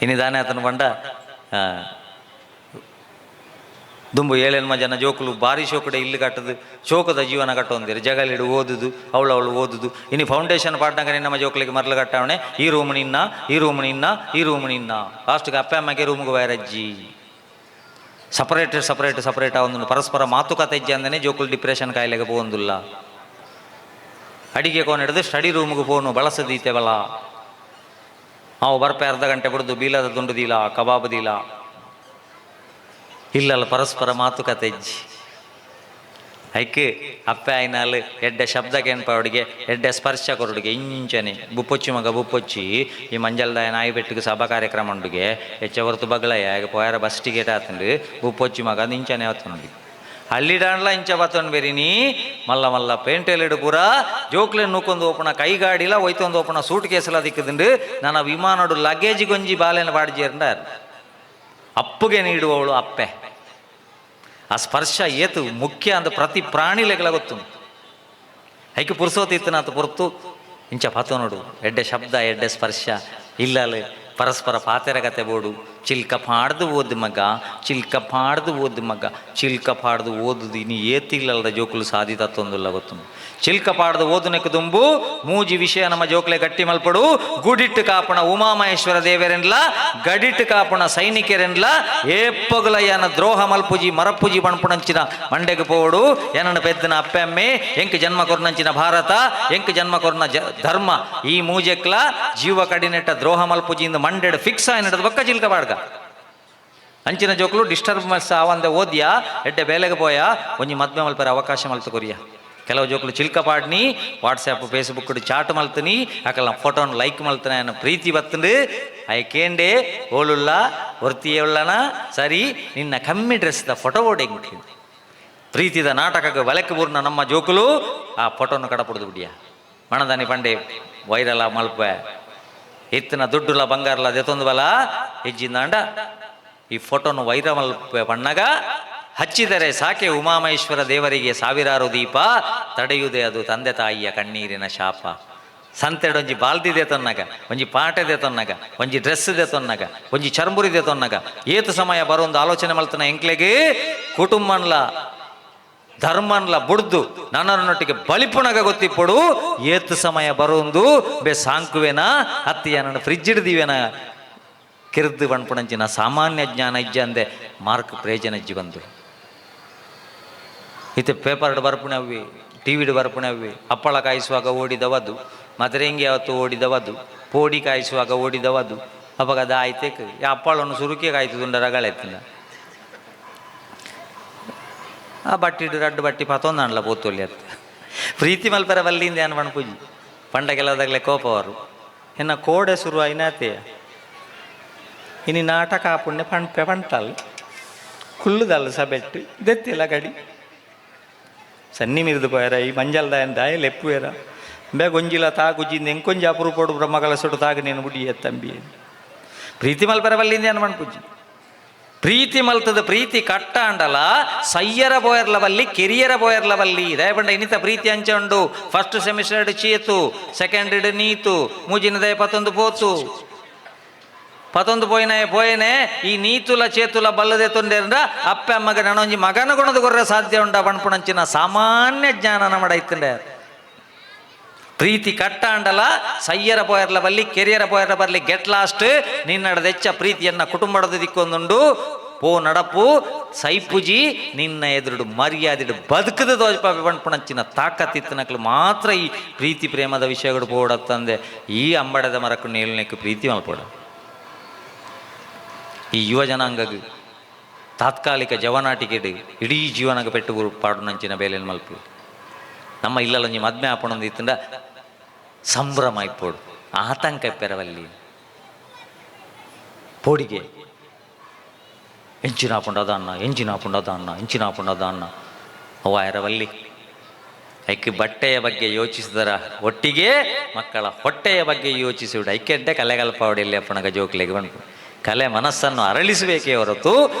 ಇನಿ ದಾನೆ ಆತನ ಪಂಡ ದುಂಬು ಏಳೆನ್ಮ ಜನ ಜೋಕುಲು ಬಾರಿ ಶೋಕಡೆ ಇಲ್ಲು ಕಟ್ಟದು ಶೋಕದ ಜೀವನ ಕಟ್ಟೊಂದಿರು ಜಗಲಿಡು ಓದುದು ಅವಳು ಅವಳು ಓದುದು. ಇನಿ ಫೌಂಡೇಶನ್ ಪಾಡ್ನಗ ನಮ್ಮ ಜೋಕುಲಿಗೆ ಮರಲು ಕಟ್ಟವಣೆ ಈ ರೂಮ್ ನಿನ್ನ, ಈ ರೂಮ್ ನಿನ್ನ, ಈ ರೂಮ್ ನಿನ್ನ. ಲಾಸ್ಟ್ಗೆ ಅಪ್ಪ ಅಮ್ಮಗೆ ರೂಮ್ಗೆ ವೈರಜ್ಜಿ ಸಪರೇಟ್ ಸಪರೇಟ್ ಸಪರೇಟ್ ಒಂದು ಪರಸ್ಪರ ಮಾತುಕತೆ ಇಜ್ಜಿ ಅಂದನೆ ಜೋಕುಲು ಡಿಪ್ರೆಷನ್ ಕಾಯಿಲೆಗೆ ಪೋವೊಂದುಲ್ಲ. ಅಡಿಗೆ ಕೋನ್ ಹಿಡಿದು ಸ್ಟಡಿ ರೂಮ್ಗೆ ಫೋನು ಬಳಸದೀತೆ ಬಲ ಅವು ಬರ್ಪೆ ಅರ್ಧ ಗಂಟೆ ಬಿಡ್ದು ಬೀಲದ ತುಂಡು ದೀಲ ಕಬಾಬ್ ದೀಲ ಇಲ್ಲಲ್ಲ ಪರಸ್ಪರ ಮಾತುಕತೆ ಇಜ್ಜಿ. ಐಕ್ ಅಪ್ಪೆ ಆಯ್ನಾಲ್ ಎಡ್ಡೆ ಶಬ್ದ ಕೇನ್ಪಾವಡಿಗೆ ಎಡ್ಡೆ ಸ್ಪರ್ಶ ಕೊರಡುಗೆ ಇಂಚನೆ ಬುಪ್ಪೊಚ್ಚಿ ಮಗ ಬುಪ್ಪೊಚ್ಚಿ ಈ ಮಂಜಲ್ದಾಯ ನಾಯಿ ಬೆಟ್ಟಿಗೆ ಸಭಾ ಕಾರ್ಯಕ್ರಮ ಉಂಡುಗೆ ಹೆಚ್ಚ ಹೊರತು ಬಗ್ಲಯ್ಯ ಪೋಯಾರ ಬಸ್ ಟಿಕೆಟ್ ಆತಂಡು ಬುಪ್ಪೊಚ್ಚಿ ಮಗ ಇಂಚನೆ ಆತಂಡು ಹಳ್ಳಿಡಾಂಡ್ಲ ಇಂಚ ಬತ್ತೊಂಡು ಬೇರಿನಿ ಮಲ್ಲ ಮಲ್ಲ ಪೇಂಟೆಲಿಡು ಪೂರ ಜೋಕ್ಲೆನ್ ನೂಕೊಂದು ಓಪುನ ಕೈಗಾಡಿಲ ಒಯ್ತೊಂದು ಓಪುನ ಸೂಟ್ ಕೇಸಲ ದಿಕ್ಕದಿಂಡು ನನ್ನ ವಿಮಾನಡು ಲಗೇಜ್ ಗೊಂಜಿ ಬಾಲೆನ ಬಾಡಿಜೇರಂಡಾರ್ ಅಪ್ಪುಗೆ ನೀಡುವವಳು ಅಪ್ಪೆ. ಆ ಸ್ಪರ್ಶ ಏತು ಮುಖ್ಯ ಅಂದ ಪ್ರತಿ ಪ್ರಾಣಿಲೆಗಳ ಗೊತ್ತು. ಐಕೆ ಪುರ್ಸೋತಿತ್ತನಾತ ಪೊರ್ತು ಇಂಚ ಪತನೋಡು ಎಡ್ಡೆ ಶಬ್ದ ಎಡ್ಡೆ ಸ್ಪರ್ಶ ಇಲ್ಲಲೆ ಪರಸ್ಪರ ಪಾತೆರಗತೆ ಬೋಡು. ಚಿಲ್ಕ ಪಾಡ್ದು ಓದು ಮಗ, ಚಿಲ್ಕ ಪಾಡ್ದು ಓದು ಮಗ, ಚಿಲ್ಕ ಪಾಡ್ದು ಓದುದು ಇನಿ ಏತಿಲ್ಲದ ಜೋಕುಲು ಸಾಧಿತತ್ತೊಂದುಲ್ಲ ಗೊತ್ತು. ಚಿಲ್ಕ ಪಾಡ್ದು ಓದುನೆಕ್ ದುಂಬು ಮೂಜಿ ವಿಷಯ ನಮ್ಮ ಜೋಕುಲೆ ಗಟ್ಟಿ ಮಲ್ಪಡು. ಗುಡಿಟ್ಟು ಕಾಪುಣ ಉಮಾಮಹೇಶ್ವರ ದೇವರೆನ್ಲ, ಗಡಿಟ್ಟು ಕಾಪುಣ ಸೈನಿಕರೆನ್ಲ, ಏಪ್ಪಗುಲಯ್ಯನ ದ್ರೋಹ ಮಲ್ಪುಜಿ ಮರಪ್ಪುಜಿ ಪಣಪುಣಂಚಿನ ಮಂಡೆಗೆ ಪೋಡು. ಏನನ್ನ ಪೆದ್ದನ ಅಪ್ಪೆ ಅಮ್ಮೆ, ಎಂಕ್ ಜನ್ಮ ಕೊರ್ನಂಚಿನ ಭಾರತ, ಎಂಕ್ ಜನ್ಮ ಕೊರ್ನ ಧರ್ಮ, ಈ ಮೂಜೆಕ್ಲ ಜೀವ ಕಡಿನೆಟ್ಟ ದ್ರೋಹ ಮಲ್ಪುಜಿ ಇಂದ ಮಂಡೆಡ್ ಫಿಕ್ಸ್ ಆಯ್ನದ ಬೊಕ್ಕ ಚಿಲ್ಕ ಪಾಡ್ಗ. ಅಂಚಿನ ಜೋಕುಲು ಡಿಸ್ಟರ್ಬ್ ಮಲ್ಸ ಆವಂದೆ ಓದ್ಯಾ ಎಡ್ಡೆ ಬೇಲೆಗೆ ಪೋಯ ಒಂಜಿ ಮದ್ಮೆ ಮಲ್ಪರೆ ಅವಕಾಶ ಮಲ್ತು ಕೊರಿಯ. ಕೆಲವು ಜೋಕುಲು ಚಿಲ್ಕ ಪಾಡ್ನಿ ವಾಟ್ಸ್ಯಾಪ್ ಫೇಸ್ಬುಕ್ ಚಾಟ್ ಮಲ್ತನಿ ಅಕಲ್ನ ಫೋಟೋನ್ ಲೈಕ್ ಮಲ್ತನ ఆయన ಪ್ರೀತಿ ಬತ್ತಂಡು ಅಯ್ ಕೇಂಡೆ ಓಳುಲ್ಲ ಒರ್ತಿಯೇ ಉಳ್ಳನ ಸರಿ ನಿನ್ನ ಕಮ್ಮಿ ಡ್ರೆಸ್ದ ಫೋಟೋ ಓಡೆಂಗ್ ಪ್ರೀತಿದ ನಾಟಕಕ್ಕೆ ಬಲಕ್ಕೆ ಬೂರ್ನ ನಮ್ಮ ಜೋಕುಲು ಆ ಫೋಟೋನು ಕಡಪುಡ್ದು ಬಿಡಿಯ ಮಣದಾನಿ ಪಂಡೆ ವೈರಲ ಮಲ್ಪೆ ಎತ್ತಿನ ದುಡ್ಡುಲ ಬಂಗಾರಲ ದೆತೊಂದು ಬಲ ಹೆಜ್ಜಿಂದಾಂಡ ಈ ಫೋಟೋನು ವೈರ ಮಲ್ಪೆ ಪಣ್ಣಗ ಹಚ್ಚಿದರೆ ಸಾಕೆ ಉಮಾಮಹೇಶ್ವರ ದೇವರಿಗೆ ಸಾವಿರಾರು ದೀಪ ತಡೆಯುವುದೇ ಅದು ತಂದೆ ತಾಯಿಯ ಕಣ್ಣೀರಿನ ಶಾಪ. ಸಂತೆಡೊಂಜಿ ಬಾಲ್ದಿದೆ ತೊನ್ನಗ, ಒಂಜಿ ಪಾಟೆದೆ ತೊನ್ನಗ, ಒಂಜಿ ಡ್ರೆಸ್ ಇದೆ ತೊನ್ನಗ, ಒಂಜಿ ಚರ್ಮುರಿದೆ ತೊನ್ನಗ ಏತು ಸಮಯ ಬರೊಂದು ಆಲೋಚನೆ ಮಲ್ತನ ಎಂಕ್ಲೆಗೆ ಕುಟುಂಬನ್ಲ ಧರ್ಮನ್ಲ ಬುಡ್ದು ನನ್ನೊಟ್ಟಿಗೆ ಬಲಿಪುಣಗ ಗೊತ್ತಿಪ್ಪಡು ಏತು ಸಮಯ ಬರೊಂದು ಬೆ ಸಾಂಕುವೆನ ಅತ್ತಿಯ ನನ್ನ ಫ್ರಿಜ್ ಹಿಡ್ದಿವೆನ ಕಿರ್ದು ಪಣ್ಪುಣಂಚಿನ ಸಾಮಾನ್ಯ ಜ್ಞಾನ ಇಜ್ಜಂದೆ ಮಾರ್ಕ್ ಪ್ರಯೋಜನ ಇಜ್ಜಿ ಬಂದು. ಇತ್ತೆ ಪೇಪರ್ಡ್ ಬರ್ಪುಣವ್ವಿ, ಟಿ ವಿಡ್ ಬರ್ಪುಣವ್ವಿ, ಹಪ್ಪಳ ಕಾಯಿಸುವಾಗ ಓಡಿದವದು, ಮದರೆಂಗಿ ಯಾವತ್ತು ಓಡಿದವದು, ಪೋಡಿ ಕಾಯಿಸುವಾಗ ಓಡಿದವದು. ಅವಾಗ ಅದು ಆಯ್ತೇಕ್ ಈ ಹಪ್ಪಳನ್ನು ಸುರುಕಿ ಕಾಯ್ತದುಂಡ ರಗಳೆತ್ತಿನ ಆ ಬಟ್ಟಿಡು ರಡ್ಡು ಬಟ್ಟಿ ಪತೊಂದಾಂಡ್ಲ ಪೋತೊಲಿ ಅತ್ತ ಪ್ರೀತಿ ಮಲ್ಪರ ಬಲ್ಲಿಂದ ಅನ್ ಪಣ್ಪುಜಿ ಪಂಡ ಕೆಲವದಾಗಲೇ ಕೋಪವರು ಎನ್ನ ಕೋಡೆ ಶುರು ಆಯ್ನಾತೆ ಇನಿ ನಾಟಕ ಪುಣ್ಯ ಪಣ್ಪೆ ಪಂಟಲ್ ಕುಳ್ಳುದಲ್ಲ ಸಬೆಟ್ಟು ದೆತ್ತಿಲ್ಲ ಗಡಿ ಸನ್ನಿ ಮಿರಿದು ಪೋಯರ ಈ ಮಂಜಲ್ದ ದಾಯ ಲೆಪ್ಪುವೇರ ಬೇ ಗೊಂಜಿಲ ತಾಗುಜಿಂದ ಎಂಕೊಂಜಿ ಅಪರೂಪಡು ಬ್ರಹ್ಮಕಲಸಡು ತಾಗು ನೀನು ಬುಡಿಯ ತಂಬಿ. ಪ್ರೀತಿ ಮಲ್ಪರ ಬಲ್ಲಿಂದ ಅನ್ ಪಣ್ಪುಜಿ ಪ್ರೀತಿ ಮಲ್ತದ ಪ್ರೀತಿ ಕಟ್ಟ ಅಂಡಲ ಸಯ್ಯರ ಬೋಯರ್ಲ ಬಲ್ಲಿ ಕೆರಿಯರ ಬೋಯರ್ಲ ಬಲ್ಲಿ ದಯಪಂಡ ಇನ್ನಿತ ಪ್ರೀತಿ ಅಂಚ ಉಂಡು. First semester Chethu, second Neetu, ಮೂಜಿನ ದಯ ಪತ್ತೊಂದು ಪೋತು ಪತೊಂದು ಪೋಯಿನ ಪೋಯನೆ ಈ ನೀತುಲ ಚೇತುಲ ಬಲ್ಲದೆ ತೊಂದೆಂದ್ರ ಅಪ್ಪೆ ಅಮ್ಮಗ ನನೊಂಜಿ ಮಗನ ಗುಣದ ಗೊರ್ರ ಸಾಧ್ಯ ಉಂಡ ಪಣ್ಪುಣಂಚಿನ ಸಾಮಾನ್ಯ ಜ್ಞಾನ ನಮ್ಮಡ. ಪ್ರೀತಿ ಕಟ್ಟಾಂಡಲ ಸಯ್ಯರ ಪೋಯರ್ಲ ಬಲ್ಲಿ ಕೆರಿಯರ ಪೋಯರ್ಲ ಬರ್ಲಿ ಗೆಟ್ ಲಾಸ್ಟ್ ನಿನ್ನಡದೆಚ್ಚ ಪ್ರೀತಿಯನ್ನ ಕುಟುಂಬದ ದಿಕ್ಕೊಂದುಂಡು ಪೋ ನಡಪು ಸೈಪುಜಿ ನಿನ್ನ ಎದುರುಡು ಮರ್ಯಾದಿಡು ಬದುಕದ ದೋಜಪಾಪಿ ಪಣ್ಪುಣಂಚಿನ ತಾಕತ್ತಿತ್ತನಕ್ಲು ಮಾತ್ರ ಈ ಪ್ರೀತಿ ಪ್ರೇಮದ ವಿಷಯಗಳು ಪೋಡತ್ತಂದೆ ಈ ಅಂಬಡದ ಮರಕು ನೇಲ್ನೆಕ್ಕು ಪ್ರೀತಿ ಮಲ್ಪೋಡ. ಈ ಯುವ ಜನಾಂಗಗ್ ತಾತ್ಕಾಲಿಕ ಜವನಾಟಿಕೆಡ್ ಇಡೀ ಜೀವನಗ ಪೆಟ್ಟು ಗುರು ಪಾಡುನಂಚಿನ ಬೇಲೆನ್ ಮಲ್ಪು. ನಮ್ಮ ಇಲ್ಲಲೊಂಜಿ ಮದ್ಮೆ ಆಪಣೊಂದು ಇತ್ತಂಡ ಸಂಭ್ರಮ ಇಪ್ಪೋಡು ಆತಂಕ ಇಪ್ಪೆರವಲ್ಲಿ ಪೋಡಿಗೆ ಎಂಚಿನ ಆಪುಂಡು ಅದಾನ್ನ ಎಂಚಿನ ಆಪುಂಡು ಅದಾನ್ನ ಎಂಚಿನ ಆಪುಂಡು ಅದಾನ್ನ ಅವ ಎರವಲ್ಲಿ ಐಕ್ ಬಟ್ಟೆಯ ಬಗ್ಗೆ ಯೋಚಿಸಿದರ ಒಟ್ಟಿಗೆ ಮಕ್ಕಳ ಹೊಟ್ಟೆಯ ಬಗ್ಗೆ ಯೋಚಿಸಿಬಿಡು. ಐಕೆಡ್ಡೆ ಕಲೆಗಲ್ಪಾವಡಿಯಲ್ಲಿ ಅಪ್ಪಣಗ ಜೋಕ್ಲೆಗೆ ಬಂತು ಕಲೆ ಮನಸ್ಸನ್ನು ಅರಳಿಸಬೇಕೇ ಹೊರತು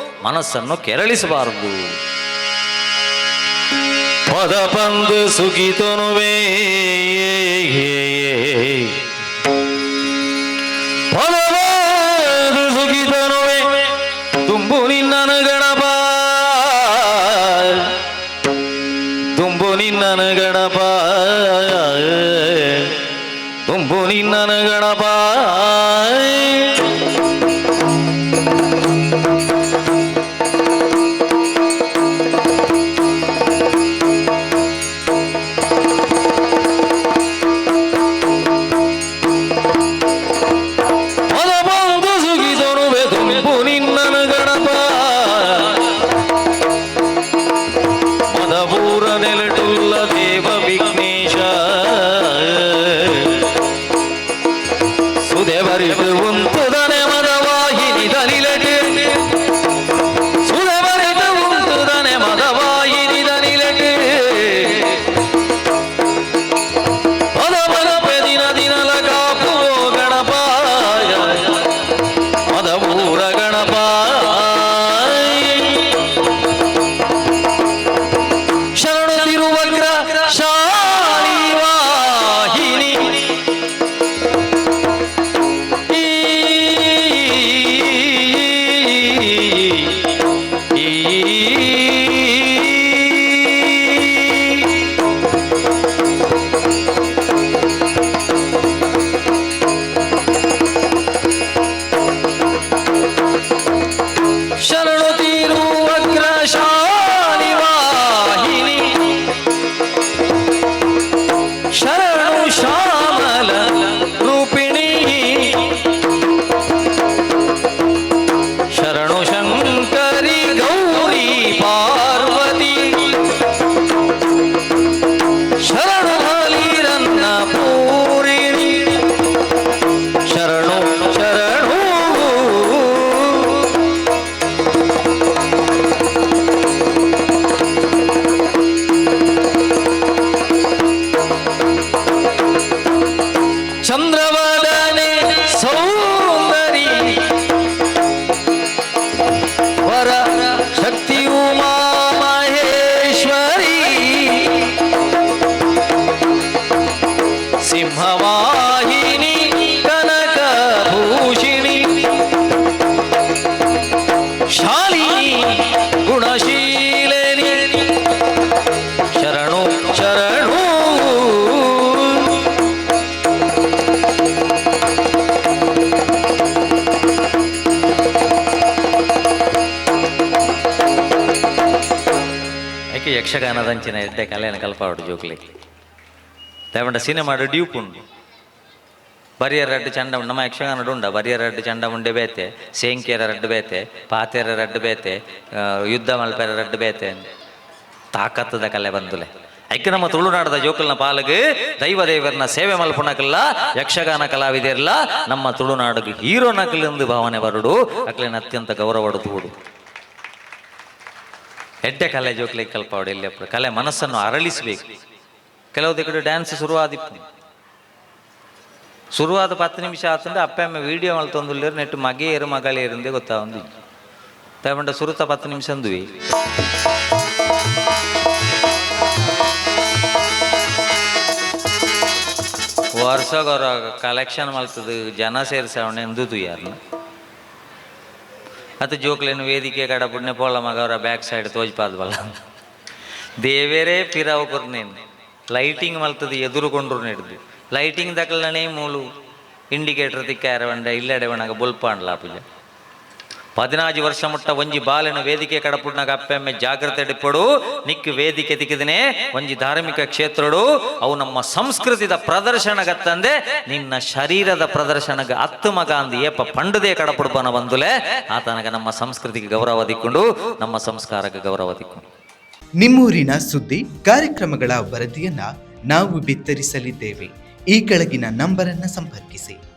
ಮನಸ್ಸನ್ನು ಕೆರಳಿಸಬಾರದು. ಪದ ಪಂದು ಸುಗಿತನುವೇ ಪದವಾದು. ಉಂತುದನೆ ಮದವಾಹಿನಿ ದನಿಲೆಟ್, ಸುಧೆಬರಿತ ಉಂತುದನೆ ಮದವಾಹಿನಿ ದನಿಲೆಟ್. ಪದ ಪದ ದಿನ ದಿನಲ ಕಾಪು ಗಣಪಾಯ, ಮದವೂರ ಗಣಪ. ಶರಣು ತಿರುವಗ್ರ ಶಾಲಿವಾಹಿನಿ. ಶರಣು ತಿರುವಗ್ರ ಶಾಲಿವಾಹಿನಿ, ಶರಣು ಶ್ಯಾಮಲ ರೂಪಿಣಿ, ಶರಣು ಶಂಕರಿ ಗೌರಿ ಪಾರ್ವತಿ, ಶರಣು ಬಲಿರನ್ನ ಪೂರಿಣಿ, ಶರಣು ಶರಣು. ಚಂದ್ರವದನೆ ಸೌಂದರಿ ವರ ಶಕ್ತಿ ಉಮಾ ಮಹೇಶ್ವರಿ, ಸಿಂಹವಾಹಿನಿ ಕನಕ ಭೂಷಿಣಿ, ಶಾಲಿನಿ ಗುಣಶೀಲಿನಿ, ಶರಣು ಶರಣು. ಐಕೆ ಯಕ್ಷಗಾನದಂಚಿನ ಎಡ್ಡೆ ಕಲೆಯನ್ನು ಕಲ್ಪಾವಡು ಜೋಕ್ಲಿ ದಾಯೆಪಂಡ ಸಿನಿಮಾಡು ಡ್ಯೂಪ್ ಉಂಡು. ಬರಿಯರ ರಡ್ಡು ಚಂಡ ಉಂಡು, ನಮ್ಮ ಯಕ್ಷಗಾನಡು ಉಂಡ. ಬರಿಯರ ರಡ್ಡು ಚಂಡ ಮುಂಡೆ ಬೇತೆ, ಸೇಂಕಿಯರ ರಡ್ಡು ಬೇತೆ, ಪಾತೆರ ರಡ್ಡು ಬೇತೆ, ಯುದ್ಧ ಮಲ್ಪೆರ ರಡ್ಡು ಬೇತೆ. ತಾಕತ್ತದ ಕಲೆ ಬಂದುಲೆ. ಐಕೆ ನಮ್ಮ ತುಳುನಾಡದ ಜೋಕಲ್ನ ಪಾಲಗ್ ದೈವ ದೇವರನ್ನ ಸೇವೆ ಮಲ್ಪುನಕಲ್ಲ ಯಕ್ಷಗಾನ ಕಲಾವಿದರ್ಲ ನಮ್ಮ ತುಳುನಾಡಿಗೆ ಹೀರೋ ನಕಲೆಂದು ಭಾವನೆ ಬರುಡು. ಅಕ್ಲೇನ ಅತ್ಯಂತ ಗೌರವ ತೂಡು. ಎಡ್ಡೆ ಕಲೆ ಜೋಕ್ಲೆ ಕಲ್ಪಾವಡು. ಎಲ್ಲಿ ಕಲೆ ಮನಸ್ಸನ್ನು ಅರಳಿಸಬೇಕು. ಕೆಲವು ಕಡೆ ಡ್ಯಾನ್ಸ್ ಶುರುವಾದಿಪ್ಪು, ಶುರುವಾದ 10 ನಿಮಿಷ ಆತಂದ್ರೆ ಅಪ್ಪ ಅಮ್ಮ ವೀಡಿಯೋ ಮಲ್ತೊಂದುಲ್ಲೇರು. ನೆಟ್ಟು ಮಗೆಯರು ಮಗಳೇರಿಂದೇ ಗೊತ್ತಾವಂದು. ತಗೊಂಡ ಸುರುತ 10 ನಿಮಿಷ ಅಂದುವಿ. ವರ್ಷಗೊರ ಕಲೆಕ್ಷನ್ ಮಲ್ತದು ಜನ ಸೇರ್ಸವಣೆ ಎಂದುದು ಯಾರನ್ನ ಅತ್ತ ಜೋಕ್ಲೇನು ವೇದಿಕೆ ಕಡಪುಡ್ನೆ ಪೋಲ ಮಗ ಅವರ ಬ್ಯಾಕ್ ಸೈಡ್ ತೋಜ್ಪಾದ ಬಲ್ಲ. ದೇವೇರೇ ಪಿರಾವು ಕೊರ್ನೇನು ಲೈಟಿಂಗ್ ಮಲ್ತದು ಎದುರುಕೊಂಡ್ರು ನೆಡ್ದು ಲೈಟಿಂಗ್ ದಕ್ಕಲನೇ ಮೂಲು ಇಂಡಿಕೇಟರ್ ತಿಕ್ಕಾರ ಬಂಡ ಇಲ್ಲಡೆ ಒಣಗ ಬೊಲ್ಪಾಂಡ್ಲ ಪೂಜೆ. 14 ವರ್ಷ ಮುಟ್ಟ ಒಂಜಿ ಬಾಲೆನ ವೇದಿಕೆ ಕಡಪುಡ್ನಾಗ ಅಪ್ಪೆಮ್ಮೆ ಜಾಗ್ರತೆ ಡಿಪ್ಪಡು. ನಿಕ್ ವೇದಿಕೆ ತಿಕ್ಕಿದನೆ ಒಂಜಿ ಧಾರ್ಮಿಕ ಕ್ಷೇತ್ರಡು, ಅವು ನಮ್ಮ ಸಂಸ್ಕೃತಿದ ಪ್ರದರ್ಶನಗತ್ತಂದೆ ನಿನ್ನ ಶರೀರದ ಪ್ರದರ್ಶನಗ ಅತ್ತು ಮಗ ಅಂದು ಏಪ ಪಂಡದೇ ಕಡಪುಡ್ಬನ ಬಂದುಲೆ ಆತನಗ ನಮ್ಮ ಸಂಸ್ಕೃತಿಗೆ ಗೌರವ ದಿಕ್ಕೊಂಡು, ನಮ್ಮ ಸಂಸ್ಕಾರಕ್ಕೆ ಗೌರವ ದಿಕ್ಕೊಂಡು. ನಿಮ್ಮೂರಿನ ಸುದ್ದಿ ಕಾರ್ಯಕ್ರಮಗಳ ವರದಿಯನ್ನ ನಾವು ಬಿತ್ತರಿಸಲಿದ್ದೇವೆ. ಈ ಕೆಳಗಿನ ನಂಬರನ್ನ ಸಂಪರ್ಕಿಸಿ.